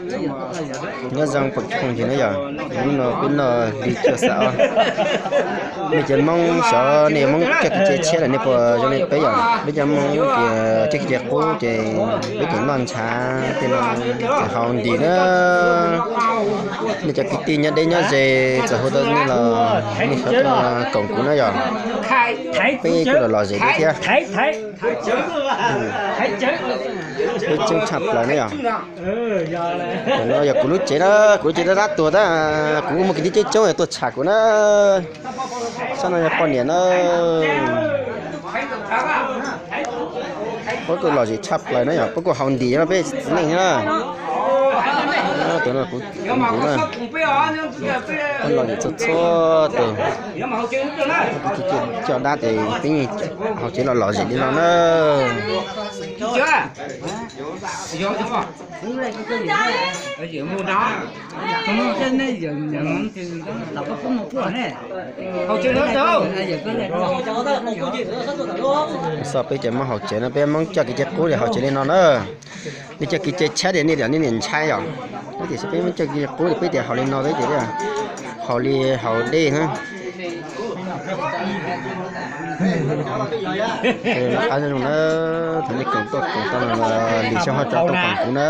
Nyob zoo phooj ywg na yom, hnub no peb noj hli cua xav os. Nej cov Hmoob xyov nej Hmoob coj kev cai tshiab lawm nej puas zoo li peb yom? Peb cov Hmoob ces coj kev cai qub ces peb ces noj ntshav tej no ces haus ntim na. Nej cov kwv tij nyob deb nyob ze txawm hu tau nej los nej xyov tuaj koom kuv na yom. Peb kuj los lom zem deb thiab. Peb tseeb tshaj plaws na yom. Tam no yog kuv lub tsev na, kuv lub tsev dab dab tuag tab, kuv muaj kwv tij coob coob tuaj tsham kuv na. Sab no yog poj niam na. Peb kuj lom zem tshaj plaws na yom, peb kuj haus ntim no peb txiv neej na. Tus no kuv, kuv na, peb lom zem txhua txhua tus. Coj dab ces peb haus tsev los lom zem li no na. Xov peb ces Hmoob haus tsev no peb Hmoob coj kev cai qub li haus tsev li no na. Nej coj kev cai tshiab li nej tias nej niam ntshai yom. Peb tias peb Hmoob coj kev cai qub li peb tias haus li no peb tias haus li haus dej na. Qab zoo na, thaum nej koom tuaj koom tau no los lim xyoo ho tso tuaj koom kuv na.